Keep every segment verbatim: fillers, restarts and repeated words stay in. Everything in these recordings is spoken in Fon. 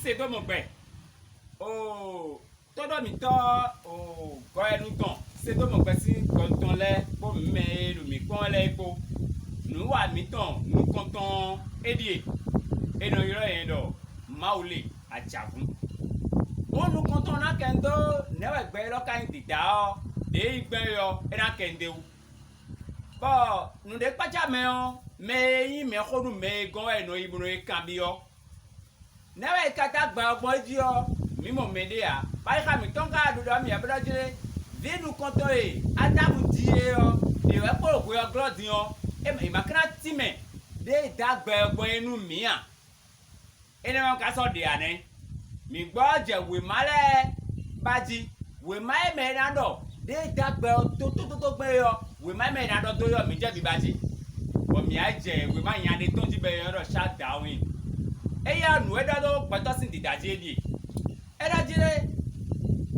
Sedómu gbɛ. Oo, tɔ́ɖɔ́ mǐtɔn, oo, gɔyɛnu tɔn, Sedómu gbɛ sín gɔnu tɔn lɛ́ɛ kpó mɛ e ɖo mǐ kpɔ́n wɛ lɛ́ɛ é kpó. Nǔ wa mǐtɔn nukɔntɔn ɔ́, é ɖíe: è nɔ ylɔ́ nyɛ ɖɔ Mawu le ajǎvún. Hǔn nukɔntɔn ná kɛ dó nɛ̌ wɛ gbɛ élɔ́ ka nyí dǐdá ɔ́, ɖěe nyí gbɛn é ɔ́, é ná kɛ ɖ'é wú. Bɔ nǔɖé kpácá mɛ ɔ́, mɛ e nyí mɛxó nú mɛ e gɔ́n wɛ è nɔ yi bó nɔ yi kanbyɔ́. Nɛ̌ wɛ è ka dó agbɛ ɔ́ gbɔn é jí ɔ́, mǐ mɔ mɛɖé ǎ. Bayixa mǐtɔn ka ɖo ɖɔ mǐ wɛ bó ɖɔ jlé, vǐ nukɔntɔn e Adámu ji é ɔ́, è wɛ kpó ɖo hwe ɔ́ glɔ́ din ɔ́, è ma ka ná tínmɛ ɖěe dó agbɛ ɔ́ gbɔn é nú mǐ a? Énɛ́ ɔ́ ka sɔ́ ɖe ǎ nɛ́. Mǐ gbɔ ɔ́ jɛ wěma lɛ́ɛ ba jí. Wěma e mɛ e ná ɖɔ ɖěe dó agbɛ ɔ́ tótótótó gbɛn é ɔ́, wěma e mɛ e ná ɖɔ dó é ɔ́, mǐ jɛ biba jí, bɔ mǐ wá jɛ wěma nya ɖé tɔn jí bɔ è nɔ ɖɔ Shaldawi. Éyɛ́ ɔ́, nǔ e ɖɔ dó gbɛtɔ́ sín dǐdá jí é ɖíe: é ɖɔ jí lé,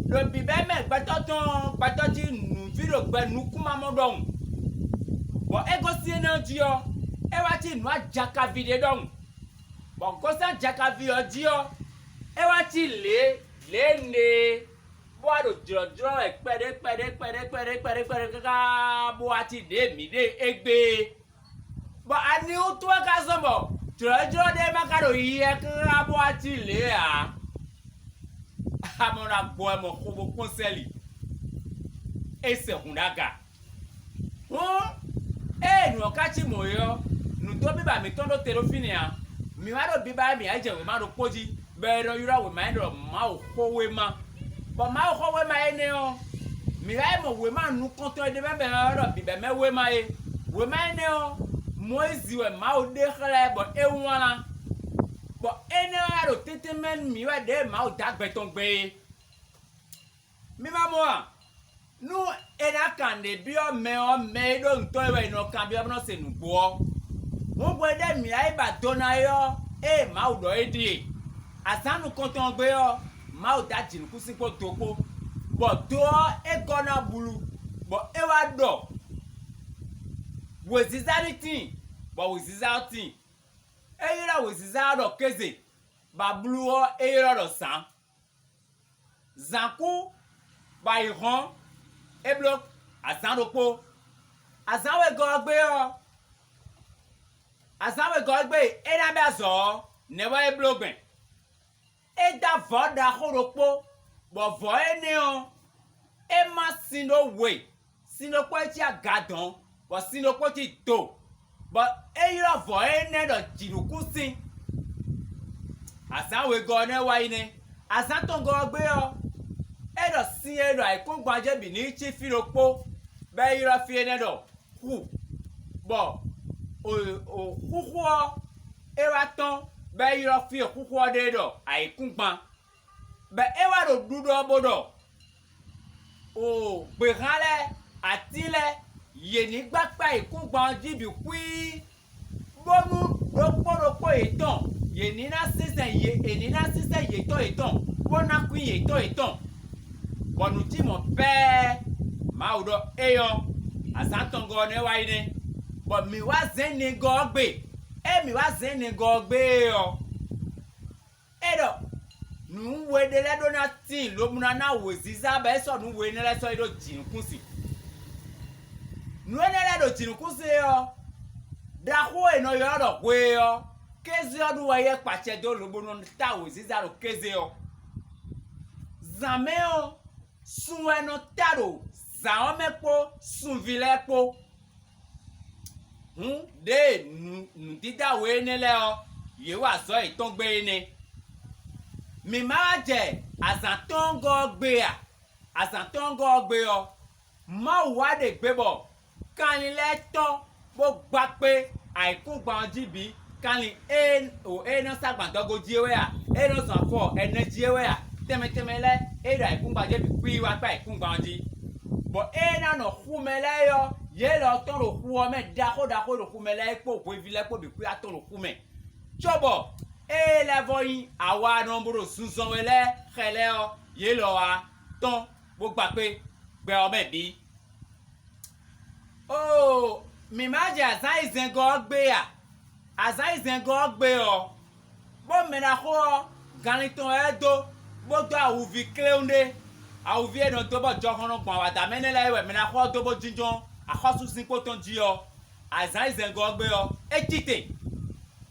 ɖo bǐbɛ́ mɛ gbɛtɔ́ tɔn ɔ́, gbɛtɔ́ cí nǔví ɖo gbɛ nukúnmamɔ ɖɔhun, bɔ é gosín énɛ́ ɔ́ jí ɔ́, é wá cí nǔ ajakaví ɖé ɖɔhun, bɔ gosín ajakaví ɔ́ jí ɔ́, é wá cí lě lě e un ɖe é, bó wá ɖo jlɔ̌jlɔ́ wɛ kpɛɖé kpɛɖé kpɛɖé kpɛɖé kpɛɖé kpɛɖé káká bó wá cí ɖě mǐ ɖe égbé é. Bɔ ani wútu wɛ ka zɔ́n bɔ jlɔ̌jlɔ́ ɖé ma ka ɖo yiyi wɛ káká bó wá cí lě ǎ? Amɔ ɖo agbo wɛ mɔ xo bó kpɔ́n sɛ́li, é sɛ hǔn ɖó aga. Hǔn, ée nǔ ɔ́ ka cí mɔ̌ é ɔ́, nǔ dó biba mǐtɔn ɖó te ɖó fínɛ́ ǎ. Mǐ wá ɖo biba e mǐ wá yi jɛ wěma ɖokpó jí, bɔ è nɔ ylɔ́ wěma é ɖɔ Mawuxówéma. Bɔ Mawuxówéma énɛ́ ɔ́, mǐ wá yi mɔ wěma nukɔntɔn e ɖ'é mɛ bɔ è nɔ ylɔ́ ɖɔ bǐbɛ́mɛ wéma é. Wěma énɛ́ ɔ́, Mɔyízi wɛ Mawu ɖe xlɛ́ bɔ é wlán, bɔ énɛ́ ɔ́ wá ɖo tɛ́ntin mɛ nú mǐ wɛ ɖěe Mawu dó agbɛ tɔn gbɛn é. Mi ma mɔ a? Nú è nǎ kan nǔɖé byɔ́ mɛ ɔ́, mɛ e ɖó nǔ tɔn é wɛ è nɔ kanbyɔ́ bó nɔ́ se nǔgbó ɔ́, hǔn hweɖée mǐ wá yi ba do ná é ɔ́, ée Mawu ɖɔ é ɖíe: azǎn nukɔntɔn ɔ́ gbe ɔ́, Mawu dó ajǐnukúnsin kpó do kpó, bɔ do ɔ́, é gɔ́ ná blú, bɔ é wá ɖɔ: wěziza ní tíin, bɔ wěziza ɔ́ tíin. É ylɔ́ wěziza ɔ́ ɖɔ kéze, bɔ ablú ɔ́, é ylɔ́ ɖɔ zǎn. Zǎn kú, bɔ ayǐ hɔ́n, é bló azǎn ɖokpó. Azǎn wegɔ́ ɔ́ gbe ɔ́, azǎn wegɔ́ ɔ́ gbe e é ná bɛ́ azɔ̌ ɔ́, nɛ̌ wɛ é bló gbɛn? É dó avɔ̌ ɖaxó ɖokpó, bɔ vɔ̌ énɛ́ ɔ́, é má sin ɖó we; sin ɖokpó é cí aga dɔ̌n, bɔ sin ɖokpó cí do, bɔ é ylɔ́ vɔ̌ énɛ́ ɖɔ jǐnukúnsin. Azǎn wegɔ́ ɔ́ nɛ́ wá yi nɛ́. Azǎn tɔngɔ́ ɔ́ gbe ɔ́, é ɖɔ sin e ɖo ayǐkúngban jí é bǐ ní yi cí fí ɖokpó, bɔ é ylɔ́ fí énɛ́ ɖɔ xu, bɔ xúxú ɔ́, é wá tɔ́n, bɔ é ylɔ́ fí e xúxú ɔ́ ɖe é ɖɔ ayǐkúngban. Bɔ é wá ɖo ɖuɖɔ bó ɖɔ: “Oo, gběhan lɛ́ɛ, atín lɛ́ɛ, yě ní gbá kpá ayǐkúngban ɔ́ jí bǐ xwíí, bónú ɖokpó ɖokpó yětɔn, yě ní ná sínsɛ́n yě è ní ná sínsɛ́n yětɔn yětɔn, bó ná kwín yětɔn yětɔn.” Bɔ nǔ cí mɔ̌ pɛ́ɛ́. Mawu ɖɔ: “Éyɔ́, azǎn tɔngɔ́ ɔ́ nɛ́ wá yi nɛ́, bɔ mǐ wá zɛ̌n nɛgɔ́ ɔ́ gbe.” Ée mǐ wá zɛ̌n nɛgɔ́ ɔ́ gbe é ɔ́, é ɖɔ: “Nǔ we ɖé lɛ́ɛ ɖó ná tíin lobo ná ná wěziza, bɔ é sɔ́ nǔ we énɛ́ lɛ́ɛ sɔ́ yi ɖó jǐnukúnsin.” Nǔ énɛ́ lɛ́ɛ ɖo jǐnukúnsin é ɔ́, ɖaxó e è nɔ ylɔ́ ɖɔ hwe é ɔ́, kéze ɔ́ ɖu wɛ é kpa acɛ dó lobo nɔ tá wěziza ɖo kéze ɔ́. Zǎn mɛ ɔ́, sun wɛ nɔ tá ɖo zǎn ɔ́ mɛ kpó sunví lɛ́ɛ kpó. Hǔn, ɖěe nǔ nǔdídá we énɛ́ lɛ́ɛ ɔ́, yě wa azɔ̌ yětɔn gbé é nɛ́. Mǐ ma wá jɛ azǎn tɔ́ngɔ́ ɔ́ gbe a? Azǎn tɔ́ngɔ́ ɔ́ gbe ɔ́, Mawu wá ɖe gbe bɔ kanlin lɛ́ɛ tɔ́n bó gbá kpé ayǐkúngban ɔ́ jí bǐ. Kanlin e o e nɔ sá gbǎn dɔgo jí é wɛ a? E nɔ zɔn afɔ ɛnɛ jí é wɛ a? Tɛnmɛ tɛnmɛ lɛ́ɛ e ɖo ayǐkúngban jí é bǐ kwíí wá kpé ayǐkúngban ɔ́ jí. Bɔ ée ná nɔ xu mɛ lɛ́ɛ é ɔ́, yě lɔ tɔn ɖo xu ɔ́ mɛ ɖaxó ɖaxó e ɖo xu mɛ lɛ́ɛ é kpó hweví lɛ́ɛ kpó bǐ xwíá tɔn ɖo xu mɛ. Cóbɔ ée lɛ́ vɔ nyí awanɔ bó ɖo zunzɔn wɛ lɛ́ɛ xɛ lɛ́ɛ ɔ́, yě lɔ wá tɔ́n bó gba kpé gbɛ ɔ́ mɛ bǐ. Oo, mǐ ma jɛ azǎn e zɛngɔ́ ɔ́ gbe a? Azǎn e zɛngɔ́ ɔ́ gbe ɔ́, bó mɛ ɖaxó ɔ́, Ganlin tɔn wɛ é dó, bó dó awuvi kléwún ɖé. Awuvi e è nɔ dó bɔ jɔhɔn nɔ gbɔn awǎda mɛ nɛ́ lɛ́ɛ é wɛ mɛ ná xɔ ɔ́ dó bó jínjɔ́n axɔ́súzinkpo tɔn jí ɔ́. Azǎn e zɛngɔ́ ɔ́ gbe ɔ́, é cí te.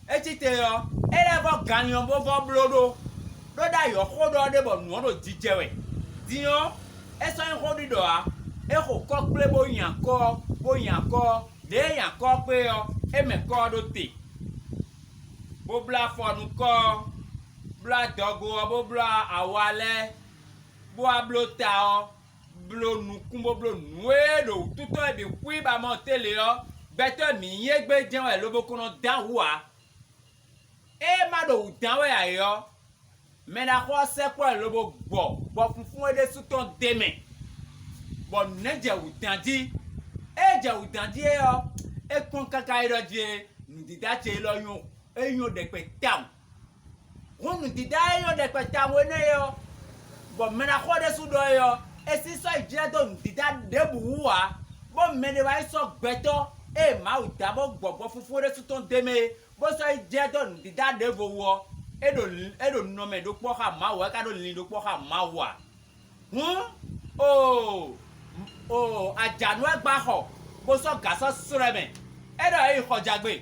É cí te ɔ́, é lɛ́ vɔ́ ganlin ɔ́ bó vɔ́ bló ɖó, ɖó ɖ'ayǐ ɔ́ xó ɖɔ ɖé bɔ nǔ ɔ́ ɖo jijɛ wɛ. Din ɔ́, é sɔ́ nyí xó ɖiɖɔ ǎ; é xo kɔ́ kplé bó nyi akɔ́ ɔ́, bó nyi akɔ́ ɔ́, ɖěe é nyi akɔ́ ɔ́ kpé ɔ́, é mɛ kɔ́ ɔ́ ɖó te, bó bló afɔ nú kɔ́ ɔ́, bló adɔgo ɔ́, bó bló awa lɛ́ɛ, bó wá bló ta ɔ́, bló nukún bó bló nǔ e ɖo wǔtu tɔn e bǐ xwí ba mɔ télé ɔ́, gbɛtɔ́ e mǐ nyí égbé jɛ́n wɛ lobo ko nɔ dán hú ǎ. Ée é ma ɖo wǔ dán wɛ ǎ é ɔ́, mɛ ɖaxó ɔ́ sɛkpɔ́ ɛ lobo gbɔ gbɔ funfún é ɖésú tɔn d'é mɛ, bɔ nǔ nɛ́ jɛ wǔ dán jí. Ée é jɛ wǔ dán jí é ɔ́, é kpɔ́n káká é ɖɔ jí é, nǔdídá ce élɔ́ nyɔ́ é nyɔ́ ɖɛkpɛ tawun. Hǔn nǔdídá e nyɔ́ ɖɛkpɛ tawun énɛ́ é ɔ́, bɔ mɛ ná xɔ ɖésú ɖɔ é ɔ́, é sí sɔ́ yi jlɛ́ dó nǔdídá ɖěbǔ wú ǎ, bó mɛ ɖé wá yi sɔ́ gbɛtɔ́ e Mawu dán bó gbɔ gbɔ funfún ɖésú tɔn d'é mɛ é, bó sɔ́ yi jlɛ́ dó nǔdídá ɖěvo wú ɔ́, é ɖo é ɖo nɔ mɛ ɖokpó xá Mawu wɛ é ka ɖo lin ɖokpó xá Mawu ǎ. Hǔn, oo, oo, ajǎnú wɛ gbá xɔ, bó sɔ́ gǎ sɔ́ slɔ́ ɛ mɛ. É ɖɔ é yi xɔjagbe.